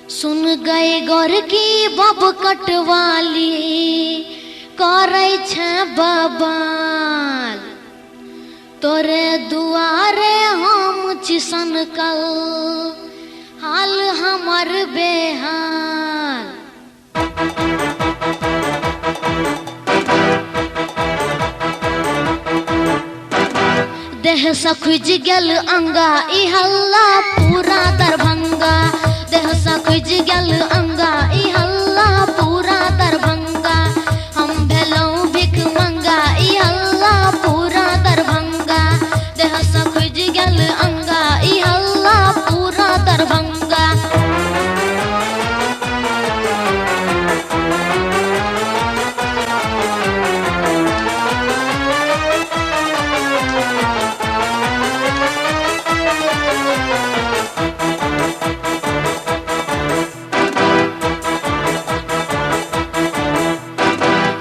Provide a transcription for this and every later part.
सुन गए गौर की बब कटवाली करै छै बबाल। तोरे दुआरे हम छिसन कल हाल हमर बेहाल। देह सँ खुजि गेल अंगा ई हल्ला पूरा दरभंगा। देह सँ खुजि गेल अंगा ई हल्ला पूरा दरभंगा। हम भेलहुँ भिख मंगा ई हल्ला पूरा दरभंगा। देह सँ खुजि गेल अंगा ई हल्ला पूरा दरभंगा।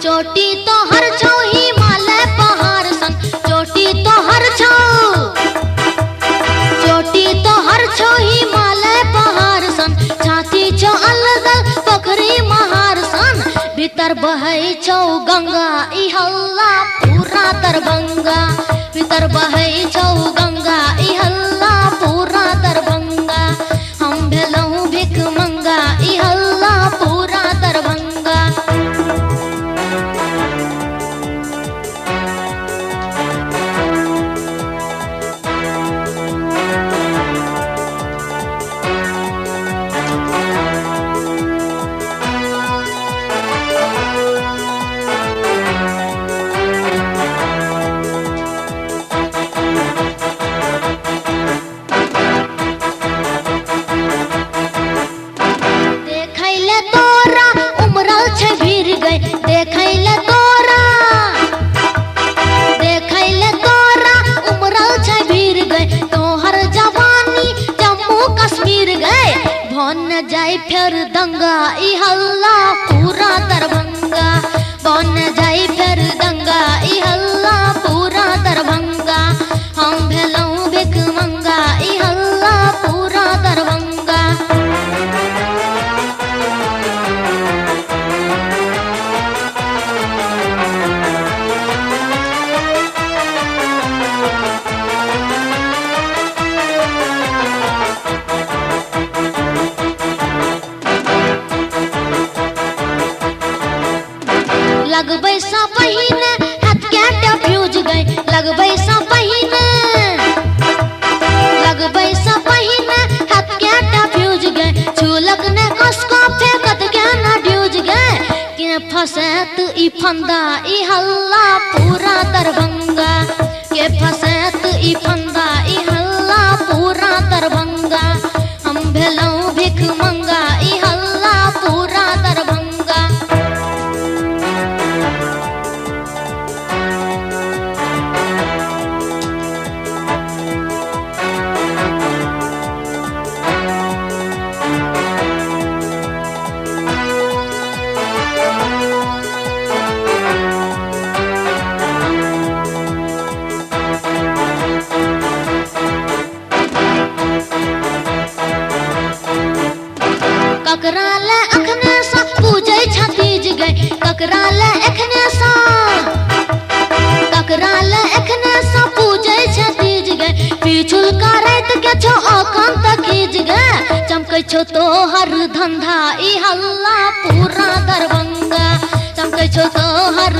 चोटी तो हर छौ हिमालय पहाड़ सन। चोटी तो हर छौ, चोटी तो हर छौ हिमालय पहाड़ सन। छाती छौ अलगल पोखरी महार सन। भीतर बहै छौ गंगा ई हल्ला पूरा दरभंगा। भीतर बहै छौ गंगा ई हल्ला पूरा दरभंगा। हम भेलहुँ भिख मंगा ई हल्ला पूरा दरभंगा। देखैले तोरा उमरल छै भीड़ गई। देखैले तोरा, देखैले तोरा उमरल छै भीड़ गई। तोहर जवानी जम्मू कश्मीर गए। बन जाय फेर दंगा ई हल्ला पूरा दरभंगा। बन जाय फेर दंगा ई हल्ला पूरा दरभंगा। हम भेलहुँ भिख मंगा ई हल्ला पूरा दरभंगा। लगबै सँ पहिने हाथ के फ्यूज गई। लगबै सँ पहिने, लगबै सँ पहिने हाथ के फ्यूज गई। छुलक ने कसको फेकत के न ड्यूज गए। के फसैत ई फंदा ई हल्ला पूरा दरभंगा। के फसैत ई फंदा ई हल्ला पूरा दरभंगा। हम भेलहुँ भिख मंगा ई हल्ला पूरा दरभंगा। ककरा ले अखने सा पूजै छतीज गए। ककरा ले अखने सा, ककरा ले अखने सा पूजै छतीज गए। पिछुल करैत के छौ अखन तक खींच गए। चमकै छौ तोहर धंधा ई हल्ला पूरा दरभंगा। चमकै छौ तोहर